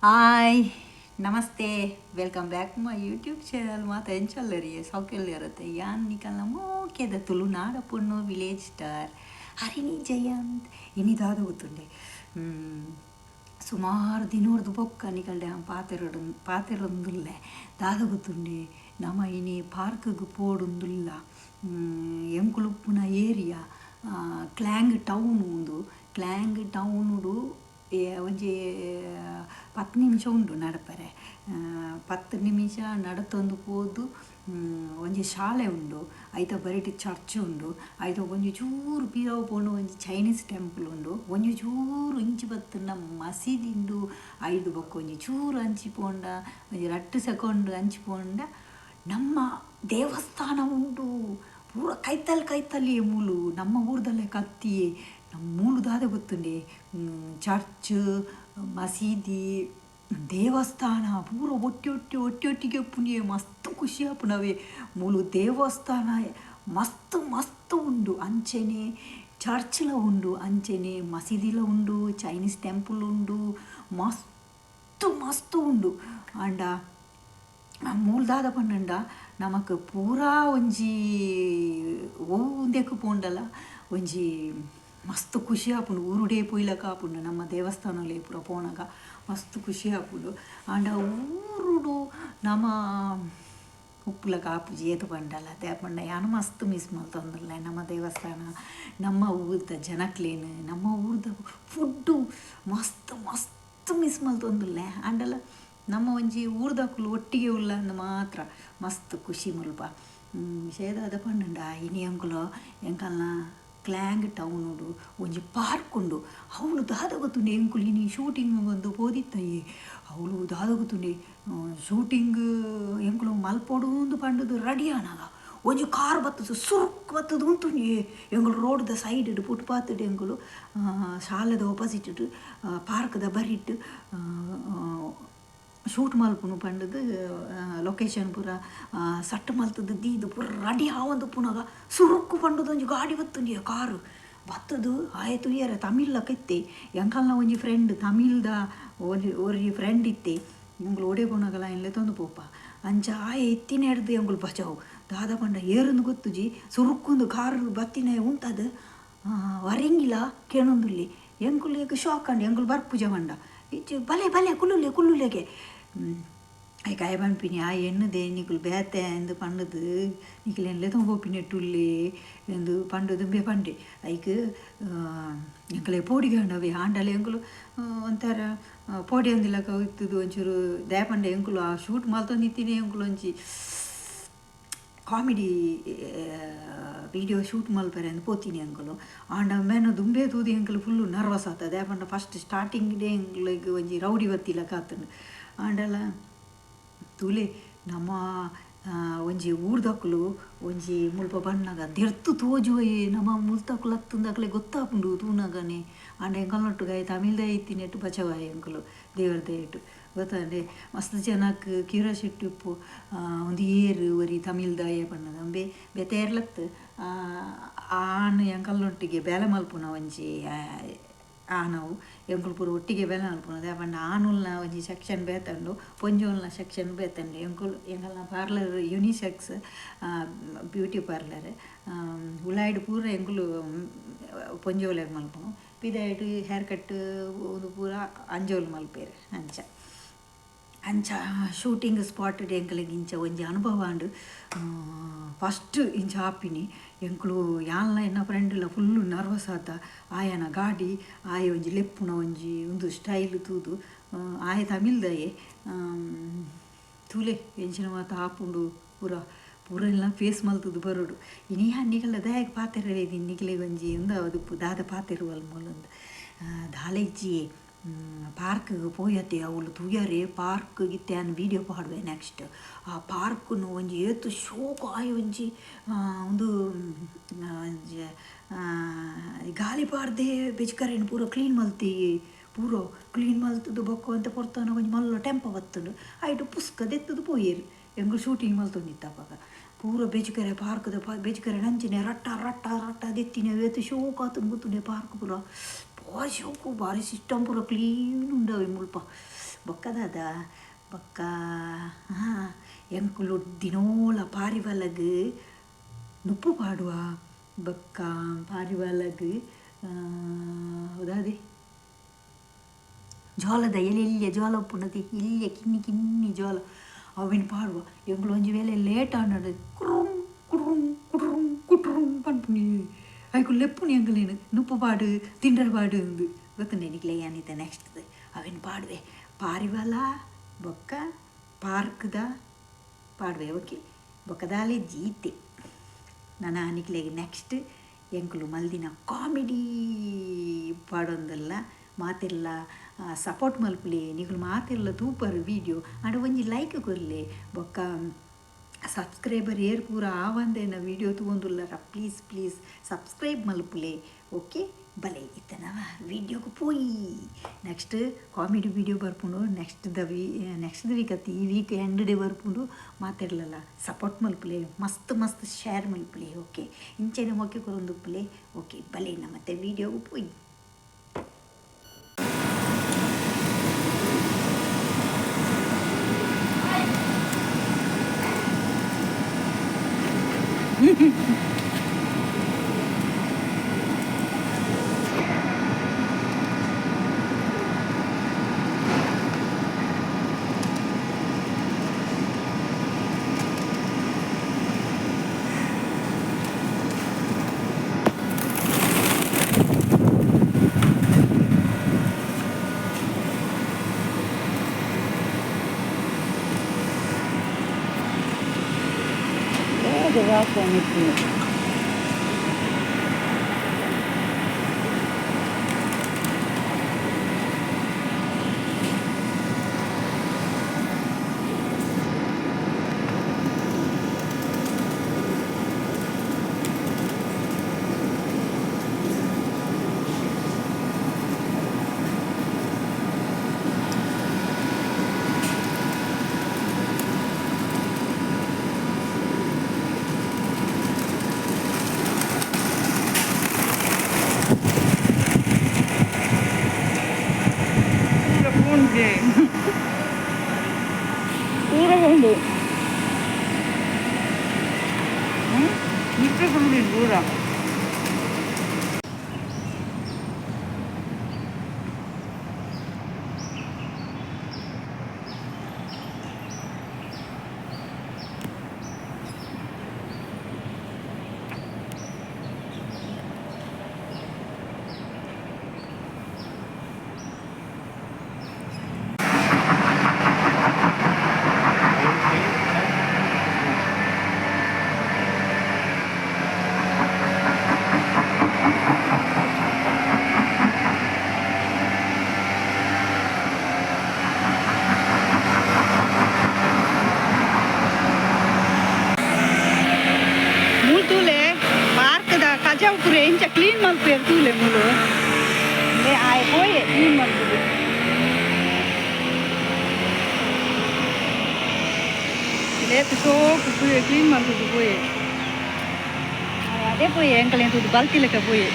Hi, namaste, welcome back my YouTube channel. ಮಾತ ಎಂಚೊಲ್ಲೆರ್ ಸೌಖ್ಯೊಲ್ಲೆರತ್ತ? ಯಾನ್ ನಿಕಲ್ನ ಮೋಕೆದ ತುಳುನಾಡ ಪೊಣ್ಣು, ವಿಲೇಜ್ ಸ್ಟಾರ್ ಹರಿಣಿ ಜಯಂತ್. ಇನಿ ದಾದ ಗೊತ್ತುಂಡೆ? ಸುಮಾರು ದಿನೊರ್ದು ಬೊಕ್ಕ ನಿಕಲ್ಡ ಪಾತೆರೊಡು ಪಾತೆರೊಂದುಲ್ಲೆ. ದಾದ ಗೊತ್ತುಂಡೆ? ನಮ ಇನಿ ಪಾರ್ಕ್ಗ್ ಪೋಡುಂದುಲ್ಲ. ಎಂಕುಲು ಉಪ್ಪುನ ಏರಿಯಾ ಕ್ಲ್ಯಾಂಗ್ ಟೌನ್. ಉಂದು ಕ್ಲ್ಯಾಂಗ್ ಟೌನುಡು ಒಂಜಿ 10 ನಿಮಿಷ ಉಂಡು ನಡಪರೆ. 10 ನಿಮಿಷ ನಡತೊಂದು ಪೋದು ಒಂಜಿ ಶಾಲೆ ಉಂಡು, ಐತ ಬರಿಟ್ ಚರ್ಚ್ ಉಂಡು. ಐತ ಒಂಜಿ ಚೂರು ಪಿರವು ಪೋಂಡ ಒಂಜಿ ಚೈನೀಸ್ ಟೆಂಪಲ್ ಉಂಡು. ಒಂಜಿ ಚೂರು ಇಂಚಿ ಬತ್ತುಂಡ ಮಸೀದಿ ಉಂಡು. ಐಡ್ ಬೊಕ ಒಂಜಿ ಚೂರು ಅಂಚಿ ಪೋಂಡ, ಒಂಜಿ ರಡ್ಡ್ ಸೆಕೆಂಡ್ ಅಂಚಿ ಪೋಂಡ ನಮ್ಮ ದೇವಸ್ಥಾನ ಉಂಡು. ಪೂರ ಕೈತಲ್ ಕೈತಲೇ ಮೂಲು. ನಮ್ಮ ಊರುದ ಲೆಕ ಅತ್ತಿಯೇ. ಮೂಲು ದಾದ ಗೊತ್ತುಂಡೆ? ಚರ್ಚ್, ಮಸೀದಿ, ದೇವಸ್ಥಾನ ಪೂರ ಒಟ್ಟಿ ಒಟ್ಟಿ ಒಟ್ಟಿ ಒಟ್ಟಿಗೆ ಉಪ್ಪುನಿಯೇ. ಮಸ್ತ್ ಖುಷಿ ಆಪುಂಡು. ಮೂಲು ದೇವಸ್ಥಾನ ಮಸ್ತ್ ಮಸ್ತ್ ಉಂಡು, ಅಂಚೆನೆ ಚರ್ಚ್ಲ ಉಂಡು, ಅಂಚೆನೆ ಮಸೀದಿಲ ಉಂಡು, ಚೈನೀಸ್ ಟೆಂಪಲ್ ಉಂಡು, ಮಸ್ತ್ ಮಸ್ತ್ ಉಂಡು. ಆಂಡ ಮೂಲು ದಾದ ಪಂಡ, ನಮಕ್ ಪೂರಾ ಒಂಜಿ ಒವು ಉಂದೆಕ್ ಪೋಂಡಲ ಒಂಜಿ ಮಸ್ತ್ ಖುಷಿ ಆಪುಂಡು. ಊರುಡೇ ಪೋಯಿಲಕ ಆಪುಂಡು. ನಮ್ಮ ದೇವಸ್ಥಾನೊಲೆ ಪೂರ ಪೋನಗ ಮಸ್ತ್ ಖುಷಿ ಆಪುಂಡು. ಆಂಡ ಊರುಡು ನಮ ಉಪ್ಪುಲಕ ಆಪುಜಿ ಏತ್ ಪಂಡಲ. ದಾಯೆ ಪಂಡ ಯಾನ್ ಮಸ್ತ್ ಮಿಸ್ ಮಲ್ತೊಂದುಲ್ಲೆ ನಮ್ಮ ದೇವಸ್ಥಾನ, ನಮ್ಮ ಊರ್ದ ಜನಕ್ಲೆನ್, ನಮ್ಮ ಊರ್ದ ಫುಡ್ಡು. ಮಸ್ತ್ ಮಸ್ತ್ ಮಿಸ್ ಮಲ್ತೊಂದುಲ್ಲೆ. ಆಂಡಲ ನಮ್ಮ ಒಂಜಿ ಊರ್ದಕುಲು ಒಟ್ಟಿಗೆ ಉಲ್ಲ ಅಂದ್ ಮಾತ್ರ ಮಸ್ತ್ ಖುಷಿ ಮುಲ್ಪ. ವಿಷಯ ದಾದ ಪಂಡ, ಇನಿ ಎಂಕುಲು ಎಂಕಲ್ನ ಕ್ಲ್ಯಾಂಗ್ ಟೌನುಡು ಒಂಜಿ ಪಾರ್ಕ್ ಉಂಡು. ಅವ್ಲು ದಾದ ಗೊತ್ತುಂಡೆ? ಎಂಕುಲು ಇನಿ ಶೂಟಿಂಗ್ ಒಂದು ಪೋದಿತ್ತಯೆ. ಅವ್ಲು ದಾದ ಗೊತ್ತುಂಡೆ? ಶೂಟಿಂಗ್ ಎಂಕುಲು ಮಲ್ಪೊಡು ಪಂಡುದು ರೆಡಿ ಆನಗ ಒಂಜಿ ಕಾರ್ ಬತ್ತುದು ಸುರುಕ್ ಬತ್ತುದು ಉಂತುಂಡಿಯೇ. ಎಂಕುಲು ರೋಡ್ದ ಸೈಡ್ ಫುಟ್ಪಾತ್ ಎಂಕುಲು ಶಾಲೆದ ಒಪೋಸಿಟ್ ಪಾರ್ಕ್ದ ಬರಿಟ್ ಶೂಟ್ ಮಲ್ಪುನು ಪಂಡುದು ಲೊಕೇಶನ್ ಪೂರ ಸೆಟ್ ಮಲ್ತುದು ದೀದು ಪೂರ ರೆಡಿ ಆವೊಂದುಪ್ಪುನಗ ಸುರುಕ್ಕು ಪಂಡುದು ಒಂಜಿ ಗಾಡಿ ಬತ್ತುಂಡಿಯೇ. ಕಾರ್ ಬತ್ತುದು ಆಯೆ ತೂಯೆರೆ ತಮಿಳ್ ಇತ್ತೆ. ಎಂಕಲ್ನ ಒಂಜಿ ಫ್ರೆಂಡ್, ತಮಿಳ್ದ ಒಂಜಿ ಒರಿ ಫ್ರೆಂಡ್ ಇತ್ತೆ. ಎಂಕುಲು ಓಡೆ ಪೋನಗಲ ಆಯನ್ ಲೆತೊಂದು ಪೋಪ. ಅಂಚ ಆಯೆ ಇತ್ತಿನೆಡ್ದ್ ಎಂಕುಲು ಬಚಾವ್. ದಾದ ಪಂಡ ಏರುಂದು ಗೊತ್ತುಜಿ, ಸುರುಕ್ಕುಂದು ಕಾರ್ ಬತ್ತಿನ ಉಂತದು ವರಿಂಗಿಲ ಕೇನೊಂದುಲ್ಲೆ. ಎಂಕುಲೆಗ್ ಶಾಕ್ ಆಂಡ್. ಎಂಕುಲು ಬರ್ಪುಜ ಪಂಡ, ಇಜ್ಜಿ, ಬಲೆ ಬಲೆ, ಕುಲ್ಲುಲೆ ಕುಲ್ಲುಲೆಗೆ. ಐಕ್ ಆಯೆ ಪನ್ಪಿನಿ, ಆಯೆ ಎನ್ನುದೆ ನಿಕುಲು ಬೇತೆ ಅಂದ್ ಪಂಡುದು ನಿಕುಲೆನ್ ಲೆತೊಂದು ಪೋಪಿನೆಟ್ಟುಲ್ಲೆ ಇಂದು ಪಂಡುದು ಉಂಬೆ ಪಂಡೆ. ಐಕ್ ಎಂಕಲೆ ಪೋಡಿಗೆ ಆಂಡವೆ. ಆಂಡಲ ಎಂಕುಲು ಒಂಥರ ಪೋಡ್ಯಂದಿಲಕ ಇತ್ತುದು ಒಂಚೂರು. ದಾಯೆ ಪಂಡ ಎಂಕುಲು ಆ ಶೂಟ್ ಮಲ್ತೊಂದಿತ್ತಿನೇ ಎಂಕುಲು ಒಂಜಿ ಕಾಮಿಡಿ ವಿಡಿಯೋ ಶೂಟ್ ಮಲ್ಪೆರೆ ಅಂದ್ ಪೋತಿನಿ ಎಂಕುಲು. ಆಂಡ ಮೇನ ದುಂಬೇ ತೂದು ಎಂಕುಲು ಫುಲ್ಲು ನರ್ವಸ್ ಆತ. ದಾಯೆ ಪಂಡ ಫಸ್ಟ್ ಸ್ಟಾರ್ಟಿಂಗ್ ಡೇ ಎಂಕ್ಲೆಗ್ ಒಂಜಿ ರೌಡಿ ಬತ್ತಿಲಕ ಆತುಂಡು. ಆಂಡಲ ತೂಲೆ, ನಮ್ಮ ಒಂಜಿ ಊರ್ದಕುಲು ಒಂಜಿ ಮುಲ್ಪ ಬನ್ನಗ ದೆರ್ತ್ ತೋಜುವಯೆ. ನಮ ಮುಲ್ತಕುಲು ಅತ್ತುಂದು ಅಕ್ಲೆಗ್ ಗೊತ್ತಾಪುಂಡು ತೂನಗನೆ. ಆಂಡ ಎಂಕಲ್ನೊಟ್ಟುಗು ಆಯೆ ತಮಿಳ್ದ ಇತ್ತಿನೆಟ್ ಬಚಾವಾಯೆ ಎಂಕುಲು ದೇವರ ದಯೆಟ್, ಗೊತ್ತಾಂಡೆ? ಮಸ್ತ್ ಜನಕ್ ಕ್ಯೂರಿಯಾಸಿಟಿ ಇಪ್ಪು, ಉಂದು ಏರ್ ಒರಿ ತಮಿಳ್ದಾಯೆ ಪಂಡುದು. ಉಂಬೆ ಬೇತೆ ಏರ್ಲತ್, ಆನ್ ಎಂಕಲ್ನೊಟ್ಟಿಗೆ ಬೇಲೆ ಮಲ್ಪುನ ಒಂಜಿ ಆನವು. ಎಂಕುಲು ಪೂರ ಒಟ್ಟಿಗೆ ಬೇಲೆ ಮಲ್ಪುನ. ದಾಯೆ ಪಂಡ ಆನುಲ್ನ ಒಂಜಿ ಸೆಕ್ಷನ್ ಬೇತೆ ಉಂಡು, ಪೊಂಜೋಲ್ನ ಸೆಕ್ಷನ್ ಬೇತೆ ಉಂಡು. ಎಂಕುಲು ಎಂಕಲ್ನ ಪಾರ್ಲರ್ ಯುನಿಸೆಕ್ಸ್ ಬ್ಯೂಟಿ ಪಾರ್ಲರ್. ಉಲಾಯಿಡ್ ಪೂರ ಎಂಕುಲು ಪೊಂಜೋಲೆಗ್ ಮಲ್ಪುನು, ಪಿದಾಯಿಡ್ ಹೇರ್ ಕಟ್ ಉಂದು ಪೂರ ಅಂಜೋಲು ಮಲ್ಪೆರ್ ಅಂಚ. ಅಂಚ ಶೂಟಿಂಗ್ ಸ್ಪಾಟ್ ಎಂಕಲೆಗ್ ಇಂಚ ಒಂಜಿ ಅನುಭವ ಆಂಡ್. ಫಸ್ಟ್ ಇಂಚ ಆಪಿನಿ. ಎಂಕುಲು ಯಾನ್ಲ ಎನ್ನ ಫ್ರೆಂಡ್ಲ ಫುಲ್ಲು ನರ್ವಸ್ ಆತ. ಆಯನ ಗಾಡಿ ಆಯೆ ಒಂಜಿ ಲೆಪ್ಪುನ ಒಂಜಿ ಉಂದು ಸ್ಟೈಲ್ ತೂದು. ಆಯೆ ತಮಿಳ್ದಾಯೆ. ತೂಲೆ, ಎಂಚಿನ ಮಾತ ಆಪುಂಡು. ಪೂರ ಪೂರೆಲ್ಲ ಫೇಸ್ ಮಲ್ತುದು ಬರೊಡು. ಇನಿ ಯಾನ್ ನಿಕಲ್ನ ದಾಯೆಗ್ ಪಾತೆರ ನಿಕ್ಲೆಗ್ ಒಂಜಿ ಉಂದು ಆವೊಂದುಪ್ಪು, ದಾದ ಪಾತೆರುವಲ್ ಮೂಲಂದು. ದಾಲ ಇಜ್ಜಿ, ಪಾರ್ಕ್ಗ್ ಪೋಯತೆ. ಅವ್ಲು ತೂಯರೆ ಪಾರ್ಕ್ ಇತ್ತೆ ಯಾನ್ ವೀಡಿಯೋ ಪಾಡುವೆ ನೆಕ್ಸ್ಟ್. ಆ ಪಾರ್ಕ್ನು ಒಂಜಿ ಏತ್ ಶೋಕು. ಆಯೆ ಒಂಜಿ ಉಂದು ಒಂಜಿ ಗಾಳಿ ಪಾಡ್ದೆ ಬೆಜ್ಕರೆನ್ ಪೂರ ಕ್ಲೀನ್ ಮಲ್ತಿ. ಪೂರ ಕ್ಲೀನ್ ಮಲ್ತುದು ಬೊಕ್ಕ ಒಂತೆ ಪೊರ್ತುನ ಒಂಜಿ ಮಲ್ಲ ಟೆಂಪೋ ಬತ್ತುಂಡು. ಐಟ್ ಪುಸ್ಕ ದೆತ್ತುದು ಪೋಯೆರ್. ಎಂಕುಲು ಶೂಟಿಂಗ್ ಮಲ್ತೊಂದಿತ್ತ ಅಪಗ. ಪೂರ ಬೆಜ್ಕರೆ ಪಾರ್ಕ್ದ ಬೆಜ್ಕರೆ ಅಂಚನೆ ರಟ್ಟ ರಟ್ಟ ರಟ್ಟ ದೆತ್ತಿನ. ಏತ್ ಶೋಕು ಆತುಂಡು ಗೊತ್ತುಂಡೆ ಪಾರ್ಕ್ ಪೂರ? ಬಾರಿ ಶೋಕು, ಬಾರಿ ಸಿಸ್ಟಮ್ ಪೂರ ಕ್ಲೀನ್ ಉಂಡವೆ ಮುಲ್ಪ. ಬೊಕ್ಕ ದಾದ ಬೊಕ್ಕ ಎಂಕುಲು ದಿನೋಲ ಪಾರಿವಲಗ್ ನುಪ್ಪು ಪಾಡುವ ಬೊಕ್ಕ ಪಾರಿವಲಗ್ ದಾದೆ ಜೋಳದ ಎಲೆ ಜೋಳ ಉಪ್ಪುನದಿ ಇಲ್ಯ ಕಿನ್ನಿ ಕಿನ್ನಿ ಜೋಳ ಅವಿನ ಪಾಡುವ ಎಂಕುಲು ಒಂಜಿ ವೇಳೆ ಲೇಟ್ ಆಂಡ ಕುರುಂ ಕುರುಂ ಕುರುಂ ಕುಟ್ರುಂ ಪನ್ಪುನಿ ಐಕು ಲೆಪ್ಪುನಿ ಎಂಕಲೇನು ನುಪ್ಪು ಪಾಡು ತಿಂಡರ್ ಪಾಡು ಅಂದು ಗೊತ್ತುಂಡೆ ನಿಕ್ಲೆ ಯಾನಿತ ನೆಕ್ಸ್ಟ್ ಅವಿನ ಪಾಡುವೆ ಪಾರಿವಲ ಬೊಕ್ಕ ಪಾರ್ಕ್ದ ಪಾಡುವೆ ಓಕೆ ಬೊಕ್ಕದಾಲೆ ಜೀತೆ ನನ ನಿಕ್ಲೆಗ್ ನೆಕ್ಸ್ಟ್ ಎಂಕುಲು ಮಲ್ದಿನ ಕಾಮಿಡಿ ಪಾಡೊಂದಲ್ಲ ಮಾತೆಲ್ಲ ಸಪೋರ್ಟ್ ಮಲ್ಪುಲೆ ನಿಕುಲು ಮಾತೆಲ್ಲ ತೂಪರ್ ವೀಡಿಯೋ ಆಂಡ ಒಂಜಿ ಲೈಕ್ ಕೊರ್ಲೆ ಬೊಕ್ಕ ಸಬ್ಸ್ಕ್ರೈಬರ್ ಏರ್ ಪೂರ ಆವಂದೇನ ವೀಡಿಯೋ ತೂವೊಂದುಲ್ಲರ ಪ್ಲೀಸ್ ಪ್ಲೀಸ್ ಸಬ್ಸ್ಕ್ರೈಬ್ ಮಲ್ಪುಲೆ ಓಕೆ ಬಲೆ ಇತ್ತನವ ವೀಡಿಯೋಗೆ ಪೋಯಿ ನೆಕ್ಸ್ಟ್ ಕಾಮಿಡಿ ವೀಡಿಯೋ ಬರ್ಪುಂಡು ನೆಕ್ಸ್ಟ್ the weak ಅತ್ತಿ ಈ ವೀಕ್ ಎಂಡ್ ಡೇ ಬರ್ಪುಂಡು ಮಾತೆರ್ಲಲ್ಲ ಸಪೋರ್ಟ್ ಮಲ್ಪುಲೆ ಮಸ್ತ್ ಮಸ್ತ್ ಶೇರ್ ಮಲ್ಪುಲೆ ಓಕೆ ಇಂಚೆನೆ ಮೊಕ್ಕೆ ಕೊರೊಂದುಪ್ಪುಲೆ ಓಕೆ ಬಲೆ ನಮ್ಮತ್ತೆ ವೀಡಿಯೋಗೆ ಪೋಯಿ. ಪೂರ ಉಂಡು ನಿತ್ಯ ಕುಂಡಿ ಪೂರ. ತೂಲೆ ಪಾರ್ಕ್ದ ಕಜಾವು ಪೂರ ಎಂಚ ಕ್ಲೀನ್ ಮಲ್ಪೇರು ತೂಲೆ ಮೂಲು ಆಯ್ ಪೋಯೆ ಕ್ಲೀನ್ ಮಲ್ಪುದು. ಲೇತು ಸೋಕು ಕ್ಲೀನ್ ಮಲ್ಪುದು ಪೋಯೆ ಅದೇ ಪೋಯೆ ಎಂಕಲೆ ತೂದು ಬಲ್ತಿಲೆಕ್ಕ ಪೋಯೆ.